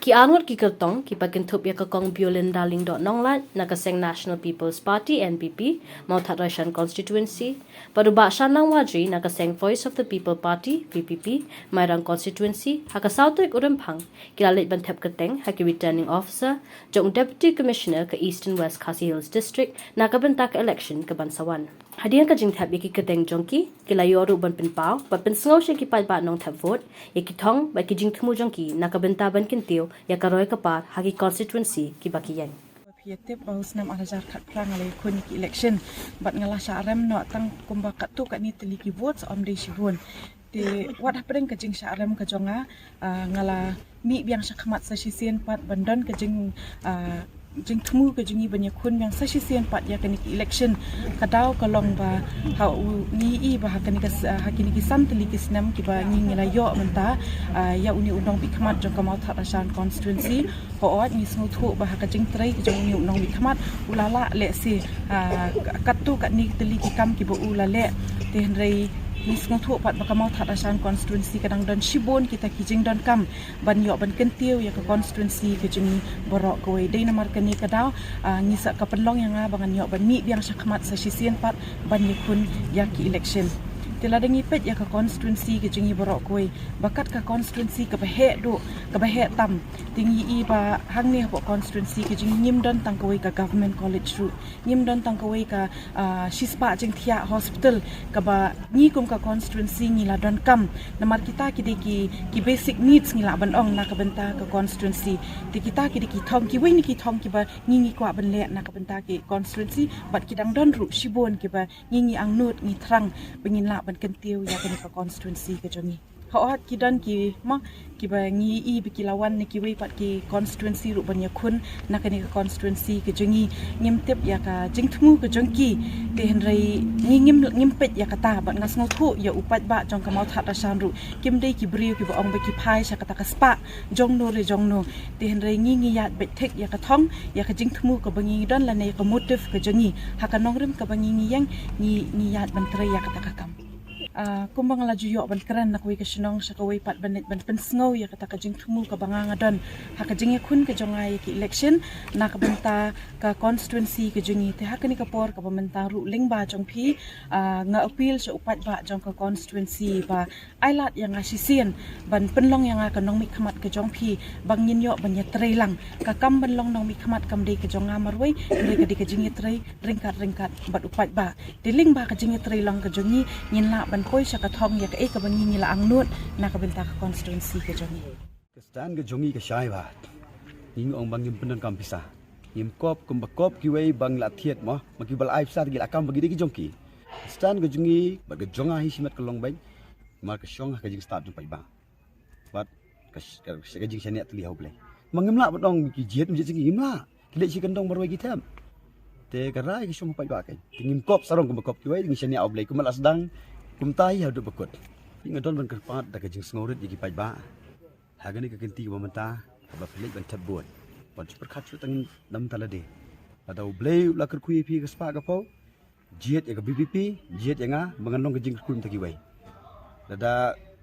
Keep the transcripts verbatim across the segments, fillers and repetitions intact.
Ki arngut ki kyrtong kiba kynthup ïa ka Kong Biolinda Lyngdoh Nonglait na ka seng National People's Party, N P P, Mawthadraishan Constituency, bad u Bah Shanlang Warjri na ka seng Voice of the People Party, V P P, Mairang Constituency, ha ka saw tarik u Rymphang, ki la leit ban thep kyrteng ha ki Returning Officer jong u Deputy Commissioner ka Eastern West Khasi Hills District na ka bynta ka election kaban sa wan. Hadien ka jingthep ïa ki kyrteng jong ki, ki la ïoh ruh ban pynpaw bad pynsngew sha ki paidbah nongthep vote ïa ki thong bad ki jingthmu jong ki na ka bynta ban kyntiew ïa ka roi ka par ha ki constituency kiba ki ïeng. Phi ïa tip ba u snem ar hajar khatphra nga la ïakhun ïa ki election bad nga la shah rem noh tang kumba katto katne tylli ki vote, ym dei shibun. Te wat hapdeng ka jingshah rem ka jong nga, ah, nga la mih biang shakhmat sa shisien pat ban don ka jing, ah, jingthmu ka jong ngi ban ïakhun biang sa shisien pat ïa kane ka election. Ka daw ka long ba ha u, ngi i ba ha kane ka s-, ah, ha kine ki san tylli ki snem kiba ngi, ngi la ïoh mynta, ah, ïa une u nongmihkhmat jong ka Mawthadraishan Constituency. Hooid, ngi sngewthuh ba ha ka jingtrei ka jong une u nongmihkhmat u la lah lehse, ah, katto katne tylli ki kam kiba u la leh. Te hynrei ngi sngewthuh pat ba ka Mawthadraishan Constituency ka dang don shibun kita ki jingdonkam ban ïoh ban kyntiew ïa ka constituency ka jong ngi baroh kawei. Dei namar kane ka daw, ah, ngi sa, ka pynlong ïa nga ba ngan ïoh ban mih biang shakhmat sa shisien pat ban ïakhun ïa ki election. Te lada ngi peit ïa ka constituency ka jong ngi baroh kawei, ba kat ka constituency kaba heh duh, kaba heh tam. Te ngi i ba hangne hapoh constituency ka jong ngi ngim don tang kawei ka government college ruh, ngim don tang kawei ka, ah, shispah jingthiah hospital kaba ngi kum ka constituency ngi la donkam. Namar kita ki dei ki, ki basic needs ngi lah ban ong na ka bynta ka constituency. Te kita ki dei ki thong, kiwei na ki thong kiba ngi, ngi kwah ban leh na ka bynta ki constituency bad ki dang don ruh shibun kiba ngi, ngi angnud, ngi thrang ba ngin lah ban kyntiew ïa kane ka constituency ka jong ngi. Hooid, ki don ki, mo, kiba ngi i ba ki la wan na kiwei pat ki constituency ruh ban ïakhun na kane ka constituency ka jong ngi. Ngim tip ïa ka jingthmu ka jong ki. Te hynrei ngi ngim, ngim peit ïa kata bad nga sngewthuh ïa u paidbah jong ka Mawthadraishan ruh. Kim dei ki briew kiba ong ba ki phai sha kata ka spah jong no re jong no. Te hynrei ngi, ngi ïaid beit thik ïa ka thong, ïa ka jingthmu kaba ngi don lane ïa ka motive ka jong ngi. Ha ka nongrim kaba ngi, ngi ïeng, ngi, ngi ïaid ban trei ïa kata ka kam. Ah, kumba nga la ju ïoh ban kren na kawei ka shnong sha kawei pat ban leit ban pynsngew ïa kata ka jingthmu kaba nga, nga don ha ka jingïakhun ka jong nga ïa ki election na ka bynta ka constituency ka jong ngi. Te ha kane ka por kaba mynta ruh lyngba jong phi, ah, nga appeal sha u paidbah jong ka constituency ba ai lad ïa nga shisien ban pynlong ïa nga ka nongmihkhmat ka jong phi ba ngin ïoh ban ïatrei lang. Ka kam ban long nongmihkhmat kam dei ka jong nga marwei, hynrei ka dei ka jingïatrei ryngkat ryngkat bad u paidbah. Te lyngba ka jingïatrei lang ka jong ngi, ngin lah ban poi sha ka thong ïa kaei kaba ngi, ngi la angnud na ka bynta ka constituency ka jong ngi. Ka stand ka jong ngi ka shai bha. Ngi ong ba ngim pyndonkam pisa. Ngim kop kumba kop kiwei ba ngi la thied mo, ma kiba la ai pisa te ki la kam ba ki dei ki jong ki. Ka stand ka jong ngi bad ka jong nga hi shimet ka long beit. Namar ka shong ha ka jingstad jong paidbah bad ka sh-, ka sh-, ka jingshaniah tylli ha U Blei. Ma ngim lah ban ong ki jied, jied jong ngi, ngim lah. Ki leit shi kyndong marwei ki them. Te ka rai ka shong ha paidbah kein. Te ngim kop sarong kumba kop kiwei, ngi shaniah ha U Blei kumba la sdang, kumta hi haduh ba kut. Nga don ban kyrpad da ka jingsngewrit ïa ki paidbah ha kane ka kynti kaba mynta, kaba phi leit ban thep vote. Wat ju pyrkhat shuh tang na bynta lade. Lada U Blei u la kyrkhu ïa phi ka spah ka phew, jied ïa ka V P P, jied ïa nga ba ngan long ka jingkyrkhu mynta kiwei. Lada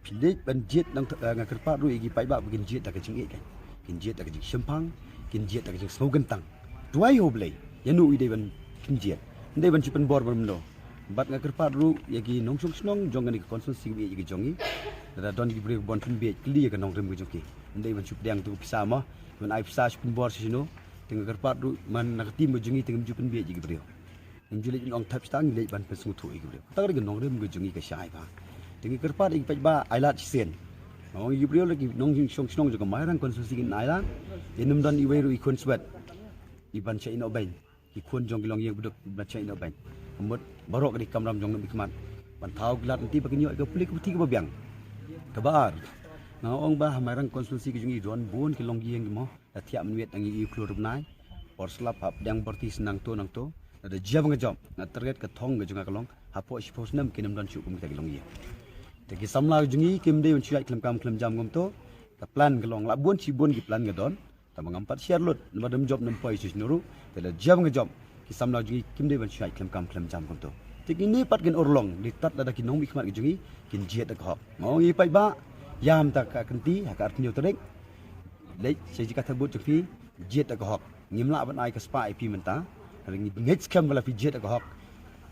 phi leit ban jied, nang, eh, nga kyrpad ruh ïa ki paidbah ba kin jied da ka jingïeit kein. Kin jied da ka jingshemphang, kin jied da ka jingsngewkyntang. Duwai ha U Blei, ïa no i dei ban kin jied. Ym dei ban shu pynbor ban mynno. Bad nga kyrpad ruh ïa ki nongshong shnong jong kane ka constituency ba ïeit ïa ka jong ngi. Lada don ki briew ba wan pynbieit, kylli ïa ka nongrim ka jong ki. Ym dei ban shu pdiang tu ka pisa mo, ban ai pisa shu pynbor sha shano. Te nga kyrpad ruh man na ka team ka jong ngi te ngim ju pynbieit ïa ki briew. Ngim ju leit ban ong thep shitang, ngi leit ban pynsngewthuh ïa ki briew. Kata ka dei ka nongrim ka jong ngi ka shai bha. Te nga kyrpad ïa ki paidbah ai lad shisien. Nga ong ïa ki briew, la ki nongshong shnong jong ka Mairang constituency kin ai lad. Te ym don iwei ruh i khun swet i ban shah ïehnoh beiñ. Ki khun jong ki longïing baduk ba shah ïehnoh beiñ. Ka mut baroh ka dei ka kamram jong nongmihkhmat ban thaw ki lad lynti ba kin ïoh ïa ka pule ka puthi kaba biang. Kaba ar, nga ong ba ha Mairang constituency ka jong ngi don bun ki longïing ki mo. La thiah mynmiet, ngi ïohi khlur bnai, por slap, hap dang por ti, nangto nangto. Lada jia ba nga jop, nga target, ka thong ka jong nga ka long hapoh shiphew snem kin ym don shuh kum kita ki longïing. Te ki samla ka jong ngi kim dei ban shu ïaid khlem kam khlem jam kumto. Ka plan ka long, la bun shibun ki plan ka don. Tangba ngam pat share lut, namar da ym jop nym poi shuh shano ruh. Te lada jia ba nga jop, ki samla jong ngi kim dei ban shu ïaid khlem kam khlem jam kumto. Te kine pat kin urlong, dei tad lada ki nongmihkhmat ka jong ngi kin jied da ka hok. Nga ong ïa ki paidbah, ïa mynta ka kynti ha ka arphew hynñiew tarik. Leit sha jaka thait vote jong phi, jied da ka hok. Ngim lah ban ai ka spah ïa phi mynta. Hynrei ngi ngeit skhem ba la phi jied da ka hok,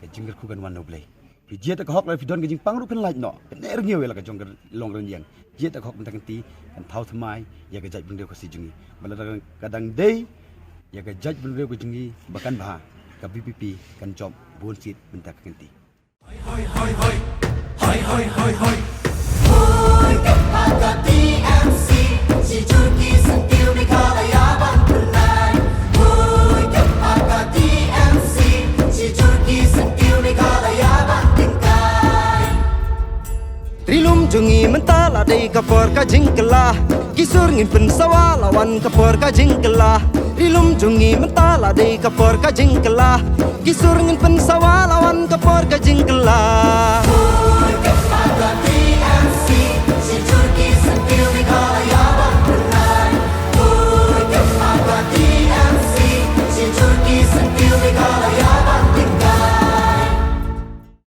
ka jingkyrkhu kan wan na U Blei. Phi jied da ka hok, la phi don ka jingpang ruh phin lait noh. Phin ïa rngiew ïa la ka jong ka long rynïeng. Jied da ka hok mynta ka kynti, kan thaw thymmai ïa ka jaitbynriew Khasi jong ngi. Ba la ka dang dei ïa ka jaitbynriew ka jong ngi ba kan bha, ka V P P kan jop bun seat mynta ka kynti. Hoi, hoi, hoi, hoi. Hoi, hoi, hoi, hoi. Hoi, ka T M C, shi jur ki syntiew Meghalaya ban pynlait. Hoi, ka T M C, shi jur ki syntiew Meghalaya ban tyngkai. Ri lum jong ngi mynta la dei ka por ka jingkylla. Ki sur ngin pynsawa la wan ka por ka jingkylla. Ri lum jong ngi mynta la dei ka por ka jingkylla. Ki sur ngin pynsawa la wan ka por ka jingkylla.